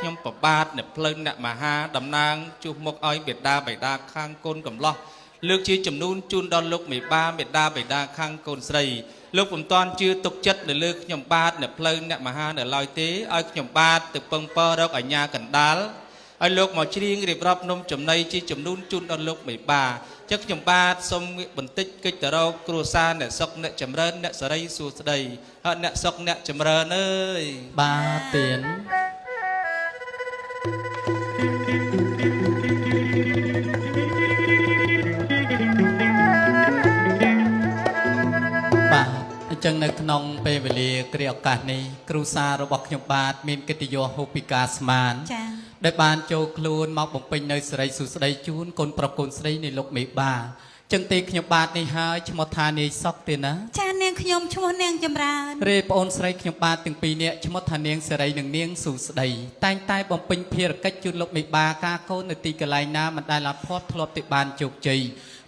ខ្ញុំប្របាទអ្នកផ្លូវអ្នកមហាតំណាងជួសមុខឲ្យមេដាបៃតាខាងកូនកំឡោះលើកជាចំនួនជូនដល់លោកមេបាមេដាបៃតាខាងកូនស្រីលោកពុំតាន់ជឿទុកចិត្តនៅលើខ្ញុំបាទអ្នកផ្លូវអ្នកមហានៅឡើយទេឲ្យខ្ញុំបាទទៅពឹងពររកអញ្ញាកណ្ដាលឲ្យលោកមកច្រៀងរៀបរាប់នំចំណីជាចំនួនជូនដល់លោកមេបាចឹងខ្ញុំបាទសូមងាកបន្តិចកិច្ចទៅរកគ្រួសារអ្នកសុកអ្នកចម្រើនអ្នកសរីសួស្តីហើយអ្នកសុកអ្នកចម្រើនអើយ បាទទៀនបាទអញ្ចឹងនៅក្នុងពេលវេលាគ្រាឱកាសនេះគ្រូសាររបស់ខ្ញុំបាទមានកិត្តិយសហូបពីការស្មាន ចា ដែលបានចូលខ្លួនមកបំពេញនៅសិរីសួស្តីជូនកូនប្រុសកូនស្រីនៃលោកមេបាចឹងទេខ្ញុំបាទនេះហើយឈ្មោះថានាយសុកទេណា ចានាងខ្ញុំឈ្មោះនាងចម្រើន រេប្អូនស្រីខ្ញុំបាទទាំងពីរនាក់ឈ្មោះថានាងសេរីនិងនាងស៊ូស្ដីតែងតែបំពេញភារកិច្ចជូនលោកមេបាការកូននៅទីកន្លែងណាមិនដែលអត់ភ័ព្វធ្លាប់តែបានជោគជ័យ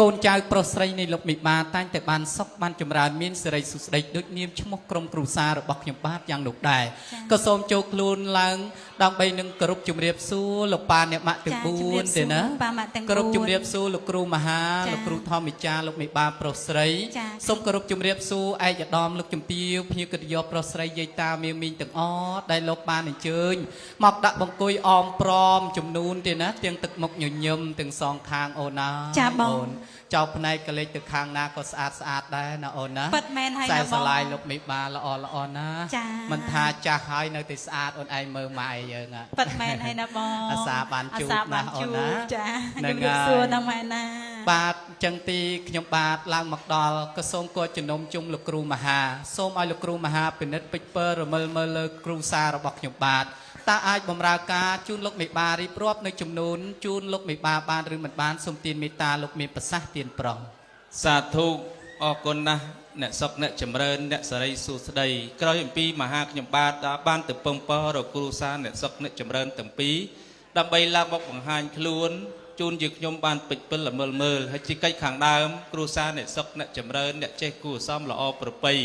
កូនចៅប្រុសស្រីនៃលោកមេបាតែងតែបានសុខបានចម្រើនមានសេរីសុស្ដីដូចនាមឈ្មោះក្រុមគ្រួសាររបស់ខ្ញុំបាទយ៉ាងនោះដែរក៏សូមចូលខ្លួនឡើងដើម្បីនឹងគោរពជំរាបសួរលោកប៉ាអ្នកម៉ាក់ទាំង4ទេណា ប៉ាម៉ាក់ទាំង គោរពជំរាបសួរលោកគ្រូមហា ចា លោកគ្រូធម្មចារ្យលោកមេបាប្រុសស្រី ចា សូមគោរពជំរាបសួរឯកឧត្តមលោកជំទាវភ្ញៀវកិត្តិយសប្រុសស្រីយាយតាមាមីងទាំងអស់ដែលលោកបានអញ្ជើញមកដាក់បង្គុយអមព្រមចំនួនទេណាទាំងទឹកមុខញញឹមទាំងសងខាងអូនណា ចាបង អូនចៅផ្នែកកលេចទៅខាងណាក៏ស្អាតស្អាតដែរណាអូនណា ពិតមែនហើយ ខ្សែ ណាបង ស្រឡាយលោកមេបាល្អល្អណា ចា មិនថាចាស់ហើយនៅតែស្អាតអូនឯងមើលម៉ែយើងហ่ะ ពិតមែនហើយណាបង អាសាបានជួប អាសាបានជួ ណាអូនណា បចា ហ្នឹង ជំរាប ហើយ សួរណាម៉ែណា បាទអញ្ចឹងទីខ្ញុំបាទឡើងមកដល់ក៏សូមគរជំនុំជុំលោកគ្រូមហាសូមឲ្យលោកគ្រូមហាពិនិត្យពេជ្រពើរមិលមើលលើគ្រូសាររបស់ខ្ញុំបាទតើអាចបម្រើការជូនលោកមេបារៀបរាប់នៅចំនួនជូនលោកមេបាបានឬមិនបានសូមទានមេត្តាលោកមានប្រសាសន៍ទានប្រោះ សាធុអរគុណណាស់អ្នកសុកអ្នកចម្រើនអ្នកសរីសួស្តីក្រោយអំពីមហាខ្ញុំបាទបានទៅពឹងពររកគ្រួសារអ្នកសុកអ្នកចម្រើនទាំងពីរដើម្បីឡើងមកបង្ហាញខ្លួនជូនជាខ្ញុំបានពេចពិលល្មើលមើលហើយជាកិច្ចខាងដើមគ្រួសារអ្នកសុកអ្នកចម្រើនអ្នកចេះគួរសមល្អប្រពៃ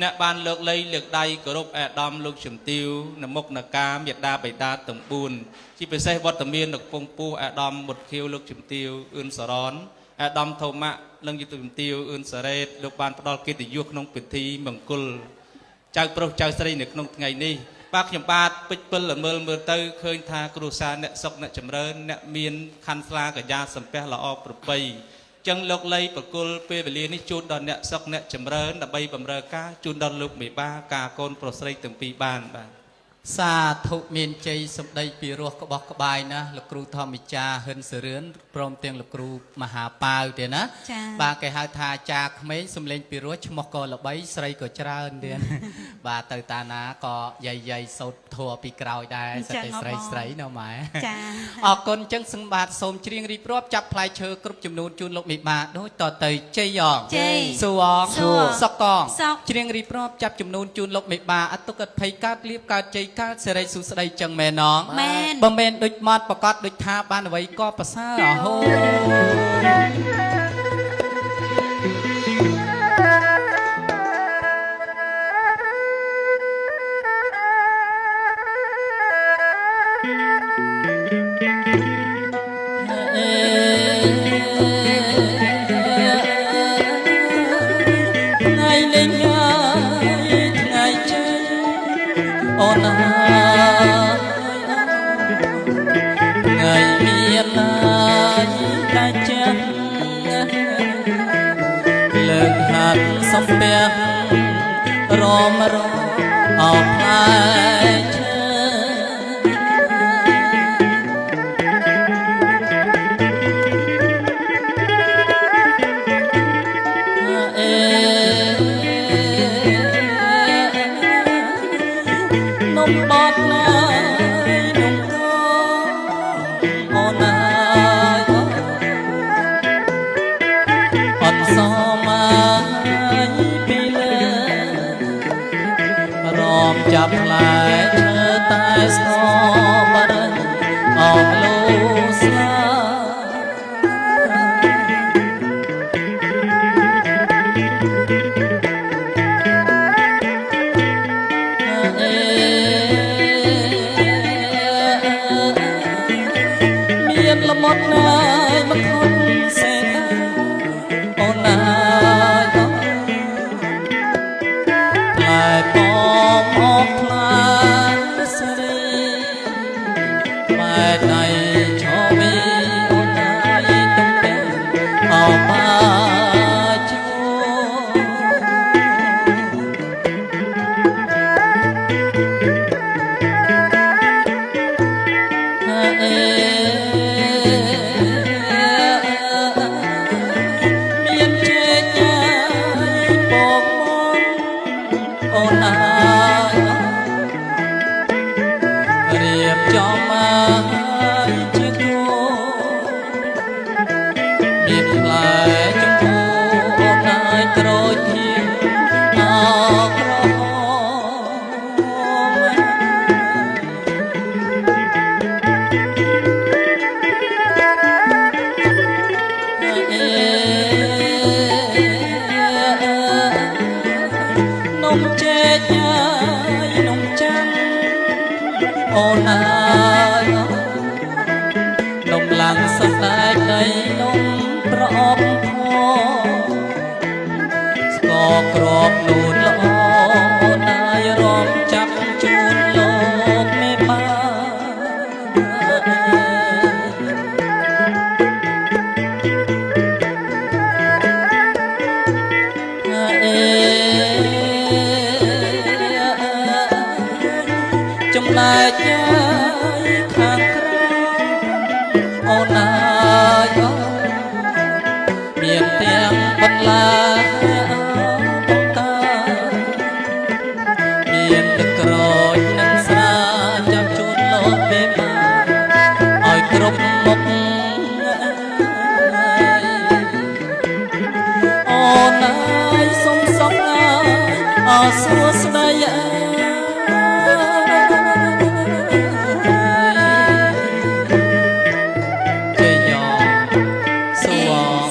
អ្នកបានលើកលែងលើកដៃគោរពអាដាមលោកជំទាវនៅមុខនការមេដាបៃតាទាំង4ជាពិសេសវត្តមាននៅកំពង់ពោះអាដាមមុតខៀវលោកជំទាវអឿនសរន អាដាមថូម៉ាក់និងយុទ្ធជំទាវអឿនសារ៉េតលោកបានផ្ដល់កិត្តិយសក្នុងពិធីមង្គលចៅប្រុសចៅស្រីនៅក្នុងថ្ងៃនេះបាទខ្ញុំបាទពេជ្រពិលល្មើលមើលទៅឃើញថាគ្រួសារអ្នកសុកអ្នកចម្រើនអ្នកមានខណ្ឌស្លាកញ្ញាសំពះល្អប្រពៃចឹងលោកលៃប្រគល់ពេលវេលានេះជូនដល់អ្នកសុកអ្នកចម្រើនដើម្បីបម្រើការជូនដល់លោកមេបាការកូនប្រុសស្រីទាំងពីរបានបាទ សាធុមានជ័យសម្ដីពីរោះក្បោះក្បាយណាស់លោកគ្រូធម្មចារហិនសរឿនព្រមទាំងលោកគ្រូមហាប៉ាវទេណា ចា បាទគេហៅថាចាក្មេងសំលេងពីរោះឈ្មោះក៏ល្បីស្រីក៏ច្រើនទៀត បាទទៅតាណាក៏យាយយាយសោតធัวពីក្រោយដែរ អញ្ សិត ចឹងហ៎បង តែស្រីស្រីនៅម៉ែ ចា អរគុណអញ្ចឹងសឹងបាទសូមច្រៀងរៀបរាប់ចាប់ផ្លែឈើគ្រប់ចំនួនជូនលោកមេបាដូចតទៅជ័យយ៉ង ជ័យ សួង សួ សកង សុក ច្រៀងរៀបរាប់ចាប់ចំនួនជូនលោកមេបាអត់ទុកអត់ភ័យកើតលៀបកើតជ័យកើតសេរីសុស្ដីចឹងមែននង មែន បើមែនដូចមាត់ប្រកាសដូចថាបានអ្វីក៏ប្រសើរអហូថ្ងៃលេងហើយថ្ងៃជ័យអូនហើយថ្ងៃមានហើយតែចិត្តលើកហាត់សំពះរមរអោផ្លែឈើ អេនំបត់ណាយនំកអូនណាយអត់សមអាយពីលើរមចាប់ផ្លែ មានលមុតណាយមកខត់សេតាអូនណាយផ្លែប៉មអបផ្លែសេរីបែដៃឆមីអូនណាយទុំទាំងអបាជួ មានជែកញ៉ាយពងមងអូនអើយរៀបចំអើយជាគូមានផ្លែចំពោអូនអើយក្រូចធៀងអោក្រហម នំចេកញ៉ាយនំចាំងអូនអើយនំឡើងសណ្ដែកដីនំប្រអប់ផងស្ករក្របនួនល្អអូនអើយរំចាប់ជូនលោកមេបា ចំណែកយាយខាងក្រៅអូនអើយអូនមានទាំងបន្លាបង្កាមានទឹកក្រូចនិងស្រាចាប់ជូនលោកមេបាឲ្យគ្រប់មុខអូនអើយសុំសុខអើយអសួស្ដីអើយ ជ័យយោសួ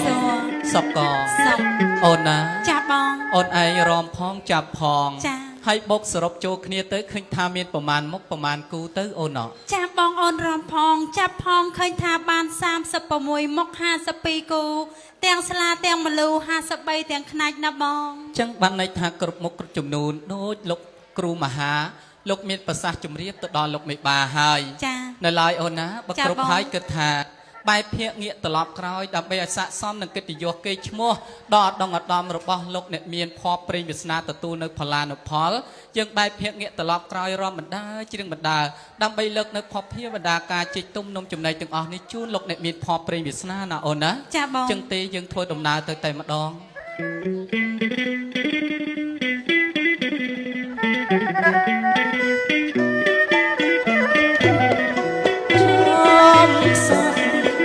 សួរ សក សុក អូនណា ចាបង អូនឯងរំផងចាប់ផង ចា ហើយបុកសរុបចូលគ្នាទៅឃើញថាមានប្រមាណមុខប្រមាណគូទៅអូនអ ចាបងអូនរំផងចាប់ផងឃើញថាបាន36មុខ52គូទាំងស្លាទាំងមលូ53ទាំងខ្នាច់ណាបង ចឹងបានន័យថាគ្រប់មុខគ្រប់ចំនួនដូចលោកគ្រូមហាលោកមានប្រសាសន៍ជម្រាបទៅដល់លោកមេបាហើយ ចា នៅឡើយអូនណាបើ ចាបង គ្រប់ហើយគិតថាបែបភាកងាកត្រឡប់ក្រោយដើម្បីឲ្យស័ក្តិសមនឹងកិត្តិយសគេឈ្មោះដល់ឧត្តមឧត្តមរបស់លោកអ្នកមានភ័ព្វព្រេងវាសនាទទួលនៅផលានុផលយើងបែបភាកងាកត្រឡប់ក្រោយរំបណ្ដាជ្រៀងបណ្ដាដើម្បីលើកនៅភ័ព្វភាបណ្ដាការជិះទុំនំចំណីទាំងអស់នេះជូនលោកអ្នកមានភ័ព្វព្រេងវាសនាណាអូនណា ចាបង ចឹងទេយើងធ្វើដំណើរទៅតែម្ដង ចំស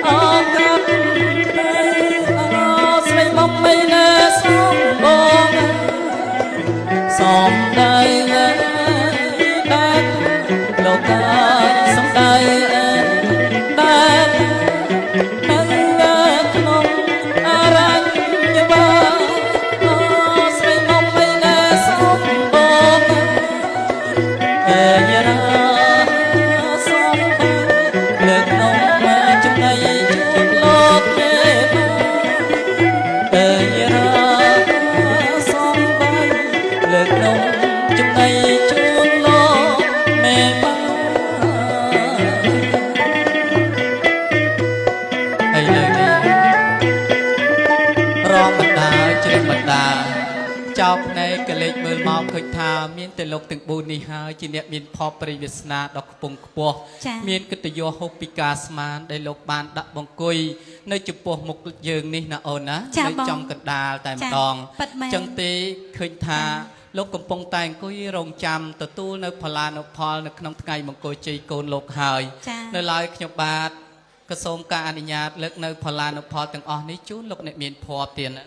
អកាត់ទៅអស្រីមកមិនណាសំបងសំដៅដែលលោកកាយសំដៅដែលនៅក្នុងអរញ្ញបាអស្រីមកមិនណាសំបង អេយរាសំលើកនំមកចំណៃជូនលោកមេបាអេយរាសំបានលើកនំចំណៃជូនលោកមេបាឥឡូវនេះរងបណ្ដាជ្រៀងបណ្ដាចោលភ្នែកកលេចមើលមកឃើញថាមានតែលោកទាំង4នេះហើយជាអ្នកមានផលប្រិយវាសនាដ៏ខ្ពង់ខ្ពស់ ចា៎ មានកិត្តិយសហូបពីការស្មានដែលលោកបានដាក់បង្គុយនៅចំពោះមុខយើងនេះណាអូនណា ចា៎បង នៅចំកណ្ដាលតែម្ដង ចា៎ពិតមែន ចឹងទេឃើញថាលោកកំពុងតែអង្គុយរងចាំទទួលនៅផលានុផលនៅក្នុងថ្ងៃមង្គលជ័យកូនលោកហើយ ចា៎ នៅឡើយខ្ញុំបាទក៏សូមការអនុញ្ញាតលើកនៅផលានុផលទាំងអស់នេះជូនលោកអ្នកមានភ័ព្វទៀតណា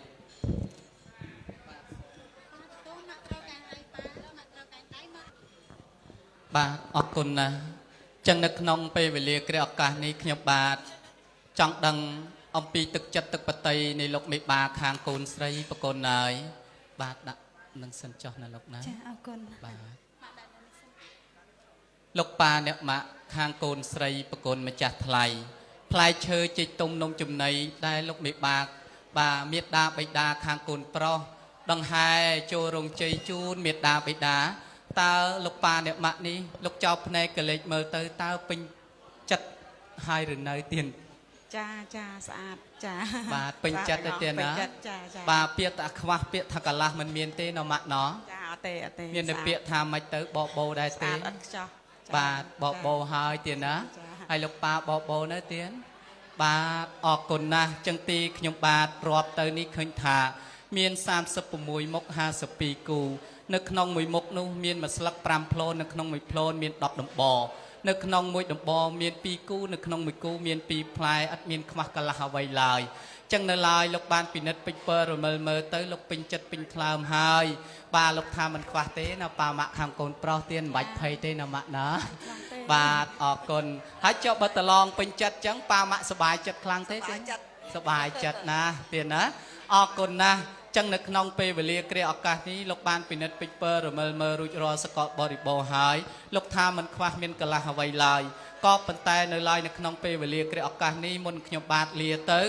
បាទអរគុណណាស់ចឹងនៅក្នុងពេលវេលាគ្រាឱកាសនេះខ្ញុំបាទចង់ដឹងអំពីទឹកចិត្តទឹកបតីនៃលោកមេបាខាងកូនស្រីប្រកូនណាយបាទដាក់នឹងសិនចុះណាលោកណា ចាអរគុណ បាទលោកប៉ាអ្នកម៉ាក់ខាងកូនស្រីប្រកូនម្ចាស់ថ្លៃ ផ្លែឈើចេកទុំនំចំណីដែលលោកមេបាបាទមេដាបិតាខាងកូនប្រុសដង្ហែចូលរោងជ័យជូនមេដាបិតាតើលោកប៉ាអ្នកម៉ាក់នេះលោកចោលភ្នែកកលេចមើលទៅតើពេញចិត្តហើយឬនៅទៀត ចាចាស្អាតចា បាទពេញចិត្តទេទៀតណា ពេញចិត្តចាចា បាទពាក្យថាខ្វះពាក្យថាកន្លះមិនមានទេណម៉ាក់ណ ចាអត់ទេអត់ទេ មានតែពាក្យថាមិនទៅបបោដែរទេ ស្អាតអត់ខ្ចោះចា បាទបបោហើយទៀតណា ចា ហើយលោកប៉ាបបោនៅទៀតបាទអរគុណណាស់ចឹងទីខ្ញុំបាទរាប់ទៅនេះឃើញថាមាន36មុខ52គូនៅក្នុងមួយមុខនោះមានមួយស្លឹក5ផ្លូននៅក្នុងមួយផ្លូនមាន10ដំបនៅក្នុងមួយដំបមាន2គូនៅក្នុងមួយគូមាន2ផ្លែអត់មានខ្វះកន្លះអ្វីឡើយចឹងនៅឡើយលោកបានពិនិត្យពេជ្រពើរមិលមើលទៅលោកពេញចិត្តពេញថ្លើមហើយបាទលោកថាមិនខ្វះទេណាប៉ាម៉ាក់ខាងកូនប្រុសទៀតមិនបាច់ភ័យទេណាម៉ាក់ណា បាទអរគុណហើយចុះបើតឡងពេញចិត្តចឹងប៉ាម៉ាក់សប្បាយចិត្តខ្លាំងទេ សប្បាយចិត្ត សប្បាយចិត្តណាស់ទៀតណាអរគុណណាស់ចឹងនៅក្នុងពេលវេលាគ្រាឱកាសនេះលោកបានពិនិត្យពេជ្រពើរមិលមើលរួចរាល់សកលបរិបូរណ៍ហើយលោកថាមិនខ្វះមានកន្លះអ្វីឡើយក៏ប៉ុន្តែនៅឡើយនៅក្នុងពេលវេលាគ្រាឱកាសនេះមុនខ្ញុំបាទលាទៅ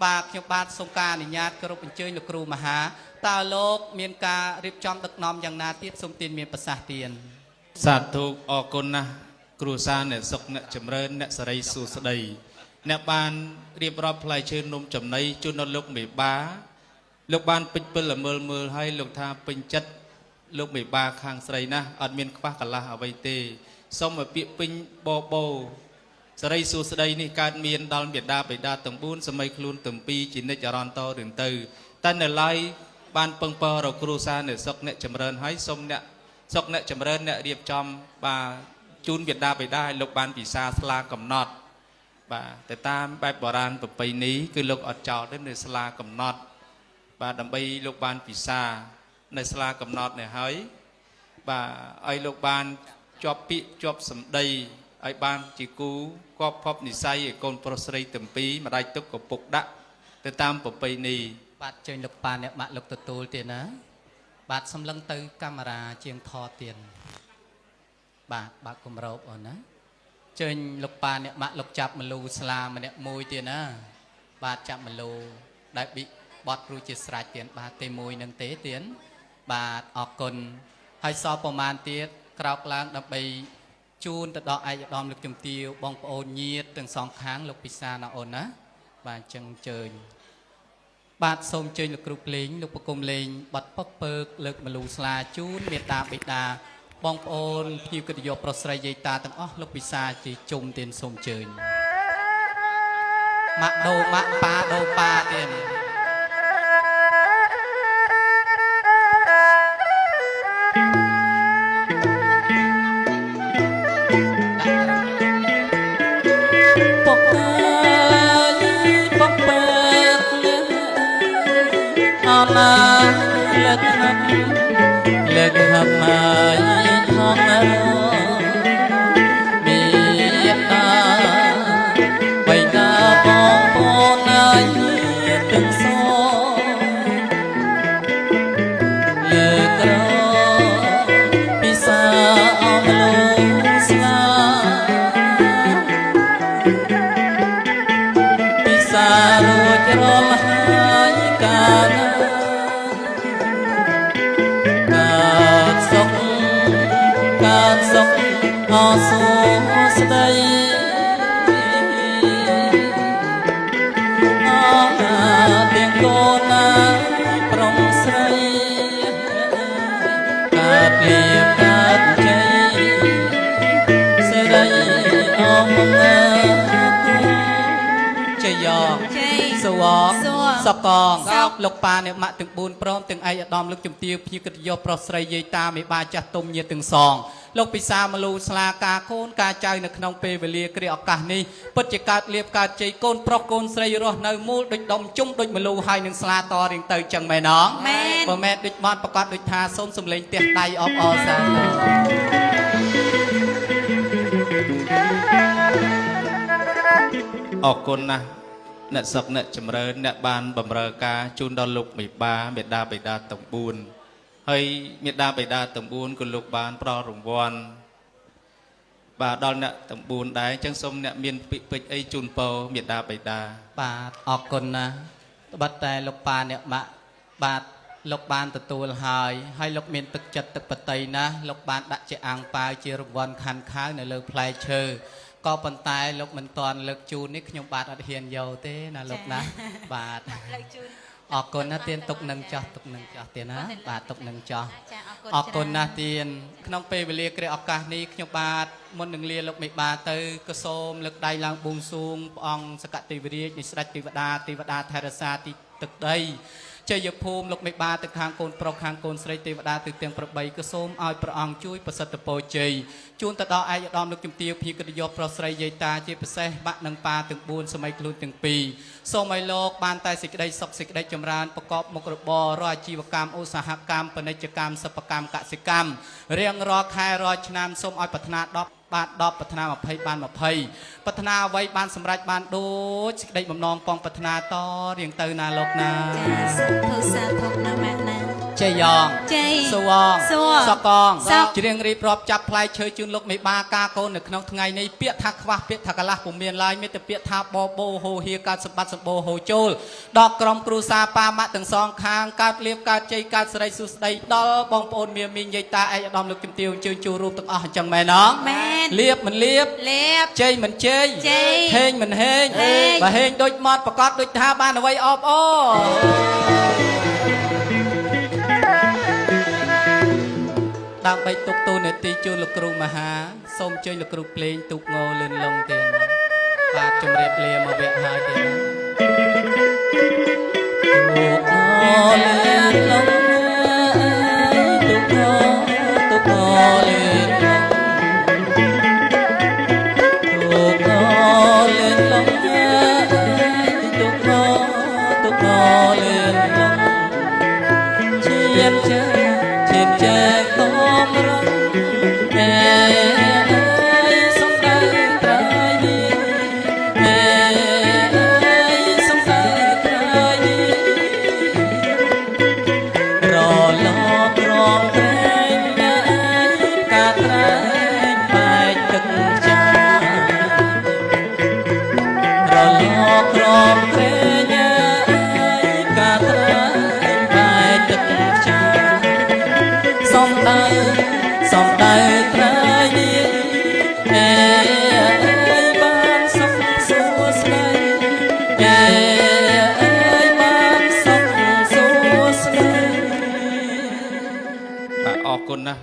បាទខ្ញុំបាទសូមការអនុញ្ញាតគោរពអញ្ជើញលោកគ្រូមហាតើលោកមានការរៀបចំដឹកនាំយ៉ាងណាទៀតសូមទានមានប្រសាសន៍ទាន សាធុអរគុណណាស់គ្រួសារអ្នកសុខអ្នកចម្រើនអ្នកសេរីសួស្តីអ្នកបានរៀបរាប់ផ្លែឈើនំចំណីជូនដល់លោកមេបាលោកបានពេចពិលមើលមើលហើយលោកថាពេញចិត្តលោកមេបាខាងស្រីណាស់អត់មានខ្វះកន្លះអ្វីទេសូមឲ្យពាក្យពេញបបោសេរីសួស្តីនេះកើតមានដល់មេដាបិតាទាំង4សម័យខ្លួនទាំងពីរជានិច្ចអរន្តរឿងទៅតែនៅឡើយបានពឹងពររកគ្រួសារអ្នកសុខអ្នកចម្រើនហើយសូមអ្នក សុកអ្នកចម្រើនអ្នករៀបចំបាទជូនវិដាបិតាឲ្យលោកបានពិសាស្លាកំណត់បាទទៅតាមបែបបុរាណប្រពៃណីគឺលោកអត់ចោលទេនៅស្លាកំណត់បាទដើម្បីលោកបានពិសានៅស្លាកំណត់នេះហើយបាទឲ្យលោកបានជាប់ពាក្យជាប់សម្ដីឲ្យបានជាគូគប់ភពនិស័យឲ្យកូនប្រុសស្រីទាំងពីរម្ដាយទុកកពុកដាក់ទៅតាមប្រពៃណី បាទជើញលោកប៉ាអ្នកម៉ាក់លោកទទួលទៀតណាបាទសំឡឹងទៅកាមេរ៉ាជាងថតទៀតបាទបើកគម្របអូនណាជើញលោកប៉ាអ្នកម៉ាក់លោកចាប់មលូស្លាម្នាក់មួយទៀតណាបាទចាប់មលូដែលបិបត់រួចជាស្រេចទៀតបាទទេមួយនឹងទេទៀតបាទអរគុណហើយសល់ប្រមាណទៀតក្រោកឡើងដើម្បីជូនទៅដល់ឯកឧត្តមលោកជំទាវបងប្អូនញាតិទាំងសងខាងលោកពិសាណាអូនណាបាទអញ្ចឹងជើញ បាទសូមអញ្ជើញលោកគ្រូភ្លេងលោកប្រគំលេងបទប៉ុកពើកលើកមលូស្លាជូនមេត្តាបិតាបងប្អូនភ្ញៀវកិត្តិយសប្រុសស្រីយាយតាទាំងអស់លោកពិសាជាជុំទានសូមអញ្ជើញម៉ាក់ដូម៉ាក់ប៉ាដូប៉ាទាន ពកើយពកពើកអណាលើកហឹបលើកហឹបមកថងរមានតាបីតាបងប្អូនអើយទាំងសងលើក្រពិសាអមលោស្លា ពិសារួចរាល់ហើយកាលណាកើតសុខកើតសុខអសួស្ដីអណាទាំងកូនណាប្រុងស្រីកើតលៀបកើតជ័យសេរីអមងើគុំ ជយោ ជ័យ សវង សួរ សកង សក លោកប៉ាអ្នកម៉ាក់ទាំង4ព្រមទាំងឯកឧត្តមលោកជំទាវភ្ញៀវកិត្តិយសប្រុសស្រីយាយតាមេបាចាស់ទុំញាតិទាំងសងលោកពិសាមលូស្លាការកូនការចៅនៅក្នុងពេលវេលាគ្រាឱកាសនេះពិតជាកើតលៀបកើតជ័យកូនប្រុសកូនស្រីរស់នៅមូលដូចដុំជុំដូចមលូហើយនឹងស្លាតរៀងទៅចឹងមែនអង មែន បើមែនដូចបានប្រកាសដូចថាសូមសំលេងផ្ទះដៃអបអរសាទរ អរគុណណាស់អ្នកសុខអ្នកចម្រើនអ្នកបានបំរើការជូនដល់លោកមេបាមេដាបេដាទាំង4ហើយមេដាបេដាទាំង4ក៏លោកបានផ្ដល់រង្វាន់ បាទដល់អ្នកទាំង4ដែរអញ្ចឹងសូមអ្នកមានពាក្យពេចន៍អីជូនពរមេដាបៃតា បាទអរគុណណាស់ត្បិតតែលោកប៉ាអ្នកម៉ាក់បាទលោកបានទទួលហើយហើយលោកមានទឹកចិត្តទឹកបតីណាស់លោកបានដាក់ជាអាំងប៉ាវជារង្វាន់ខាន់ខាវនៅលើផ្លែឈើក៏ប៉ុន្តែលោកមិនទាន់លើកជូននេះខ្ញុំបាទអត់ហ៊ានយកទេណាលោកណាបាទ លើកជូន អរគុណណាទៀនទុកនឹងចោះទុកនឹងចោះទៀនណាបាទទុកនឹងចោះ ចាអរគុណ អរគុណណាស់ទៀនក្នុងពេលវេលាគ្រាឱកាសនេះខ្ញុំបាទមុននឹងលាលោកមេបាទៅក៏សូមលើកដៃឡើងបួងសួងព្រះអង្គសកតិវរាជនៃស្ដេចទេវតាទេវតាថែរក្សាទីទឹកដីជ័យភូមិលោកមេបាទៅខាងកូនប្រុសខាងកូនស្រីទេវតាទៅទាំង8ក៏សូមឲ្យព្រះអង្គជួយប្រសិទ្ធពរជ័យជូនទៅដល់ឯកឧត្តមលោកជំទាវភីកិត្តិយសប្រុសស្រីយាយតាជាពិសេសបាក់និងប៉ាទាំង4សម័យខ្លួនទាំងពីរសូមឲ្យលោកបានតែសេចក្តីសុខសេចក្តីចម្រើនប្រកបមុខរបររាល់អាជីវកម្មឧស្សាហកម្មពាណិជ្ជកម្មសិប្បកម្មកសិកម្មរៀងរាល់ខែរាល់ឆ្នាំសូមឲ្យប្រាថ្នា10បាទ10ប្រាថ្នា20បាន20ប្រាថ្នាអ្វីបានសម្រេចបានដូចសេចក្តីបំណងប៉ងប្រាថ្នាតរៀងទៅណាលោកណា ចាសាធុសាធុណាម៉ាក់ណា ជ័យយ៉ង ជ័យ សវង សួរ សកង សក ច្រៀងរៀបរាប់ចាប់ផ្លែឈើជូនលោកមេបាការកូននៅក្នុងថ្ងៃនេះពាក្យថាខ្វះពាក្យថាកន្លះពុំមានឡើយមានតែពាក្យថាបបោហោហៀកើតសម្បត្តិសម្បូរហូរចូលដល់ក្រុមគ្រួសារប៉ាម៉ាក់ទាំងសងខាងកើតលៀបកើតជ័យកើតសិរីសួស្តីដល់បងប្អូនមាមីងយាយតាឯកឧត្តមលោកជំទាវអញ្ជើញចូលរួមទាំងអស់អញ្ចឹងមែនអង មែន លៀបមិនលៀប លៀប ជ័យមិនជ័យ ជ័យ ហេងមិនហេង ហេង បើហេងដូចមាត់ប្រកាសដូចថាបានអ្វីអបអ ដើម្បីទុកទូនាទីជូនលោកគ្រូមហាសូមអញ្ជើញលោកគ្រូភ្លេងទូកងលឿនលងទៀតបាទជម្រាបលាមកវគ្គហើយទៀតណា ទូកងលឿនលងទូកងទូកងលឿនលងទូកងលឿនលងទូកងទូកងលឿនលងឈានជើងឈានជើងកុំរងអេអើយសំដៅត្រៃនេះអេអើយសំដៅត្រៃនេះ រលកក្រមត្រែងណាកាត្រែងបែកទឹកចារលកក្រមត្រែងណាកាត្រែងបែកទឹកចាសំដៅសំដៅត្រៃនេះអេអើយបានសុខសួស្តីអេអើយបានសុខសួស្តី បាទអរគុណណាស់